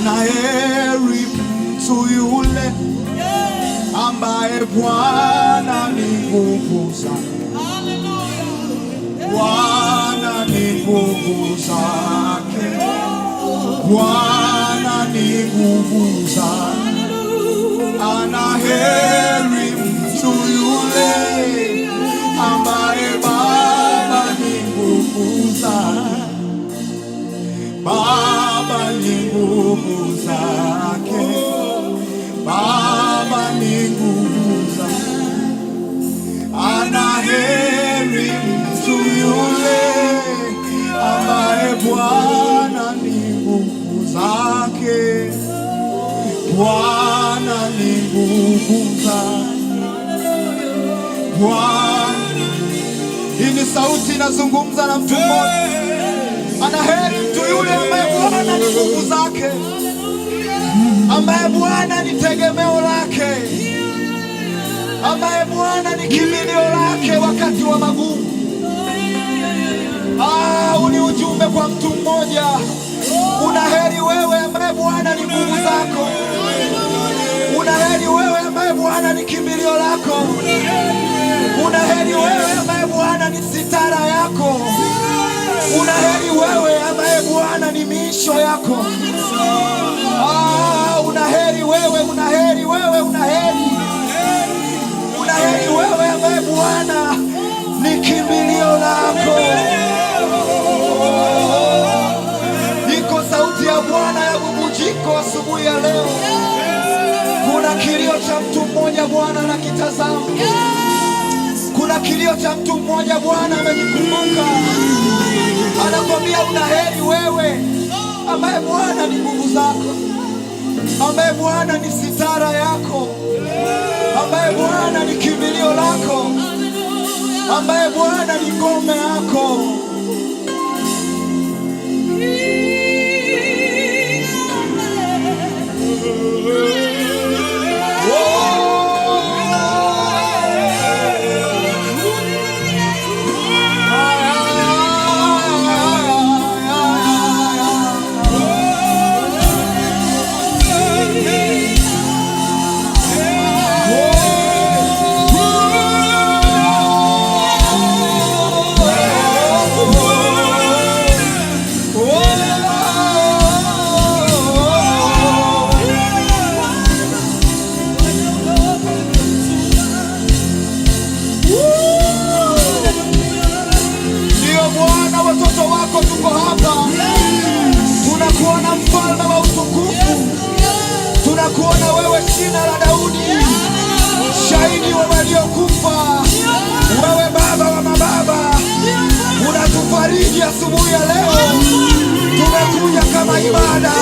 Anaheri mtu yule ambaye Bwana ni nguvu zake. Bwana ni nguvu zake. Bwana ni nguvu zake. Anaheri mtu yule ambaye Baba ni nguvu zake. Baba ni nguvu zake. Baba ni nguvu zake. Anaheri mtu yule ambaye Bwana ni nguvu zake. Bwana ni nguvu zake. Bwana. Hii ni sauti inazungumza na mtu mmoja. Anaheri mtu yule ambaye Bwana ni nguvu zake, ambaye Bwana ni tegemeo lake, ambaye Bwana ni kimbilio lake wakati wa magumu. Ah, huu ni ujumbe kwa mtu mmoja. Una heri wewe ambaye Bwana ni nguvu zako. Una heri wewe ambaye Bwana ni kimbilio lako. Una heri wewe ambaye Bwana ni sitara yako. Una heri wewe ambaye Bwana ni miisho yako. Ah, una heri wewe, una heri wewe, una heri. Una heri wewe ambaye Bwana ni kimbilio lako. Iko sauti ya Bwana ya bubujiko asubuhi ya leo. Kuna kilio cha mtu mmoja Bwana anakitazama. Kuna kilio cha mtu mmoja Bwana amekikumbuka. Anakwambia una heri wewe ambaye Bwana ni nguvu zako, ambaye Bwana ni sitara yako, ambaye Bwana ni kimbilio lako, ambaye Bwana ni ngome yako. Ndiyo Bwana, watoto wako tuko hapa, tunakuona mfalme wa utukufu, tunakuona wewe shina la Daudi, shahidi wa waliokufa, wewe baba wa mababa, unatufariji asubuhi ya leo. Tumekuja kama ibada,